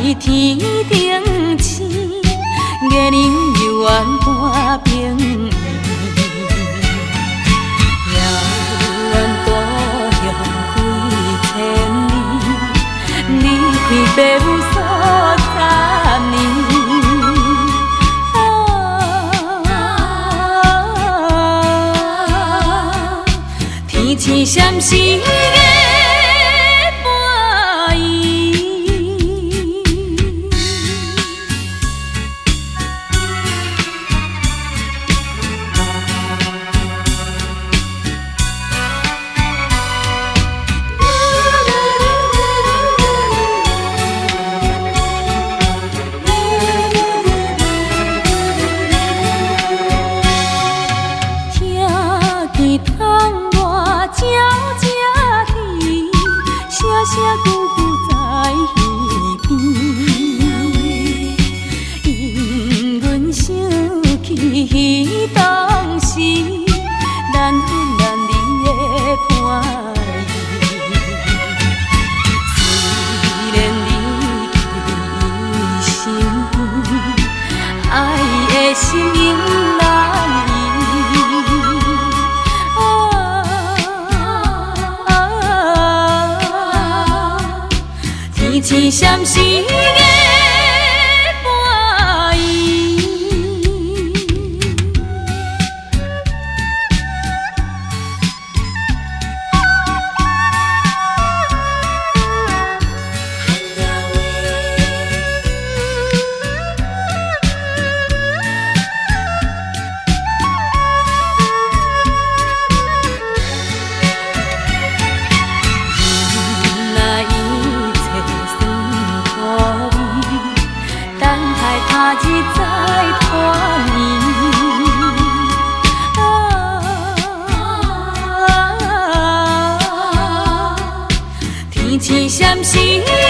天頂星，月娘猶原伴朋圓。遙遠故鄉幾千里，離開爸母數十年。啊，天星閃烁月半圓。聽見窗外鳥聲啼，聲聲句句在耳邊。因阮想起彼當時，難分難離的伴伊。雖然離去伊身邊，愛的心永難移。啊，天星閃烁月半圓。忍耐一切酸苦味，等待他日再團圓。啊，天星閃烁。